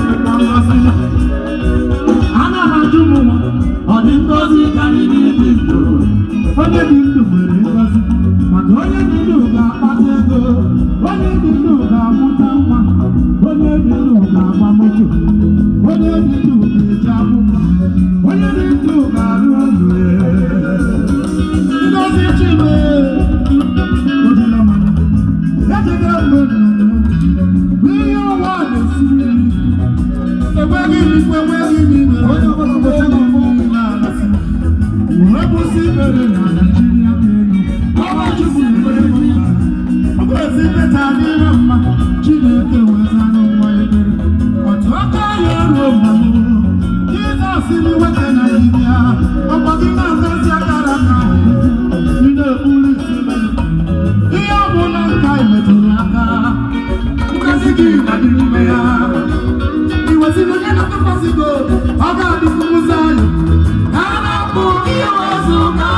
bụkwa ngọzi. Ana m ajụ m nwa, ọ dị ngọzi karịrị ịdị ndụ? Onye dị ndụ nwere ngọzi, maka onye dị ndụ ga-akpata ego, onye dị ndụ ga-amụta nwa, onye dị ndụ ga-agba moto, onye dị ndụ ga-eje akwụkwọ, onye dị ndụ ga-arụ ụlọ. Ngọzi Chime ojula mana echeta mgbe nọ n'ihe ụwa na-esiri enweghị m ikwu, enweghị m ime, onye ọbụla kwetara niile amasị wee kwụsị ikpere na Naịjirịa bụ elu ọba Chukwu na-ekpere m mma. Ọ bụ ezi meta adịrị mma. Chineke wezara nwa ebere otu aka ya ruo mma m. Jizọs ni nwoke na dibịa ọkwa gị na-azazi akara aka ị na-ekpuru isi mere ihe ọ bụla nka ị metụrụ aka, ngozi gị na-adị n'ime ya. Iweziri onye na-atụkwasị gị obi, ọ ga-adịkwu ụzọ anyị ka a na-apụ ihe wezụga.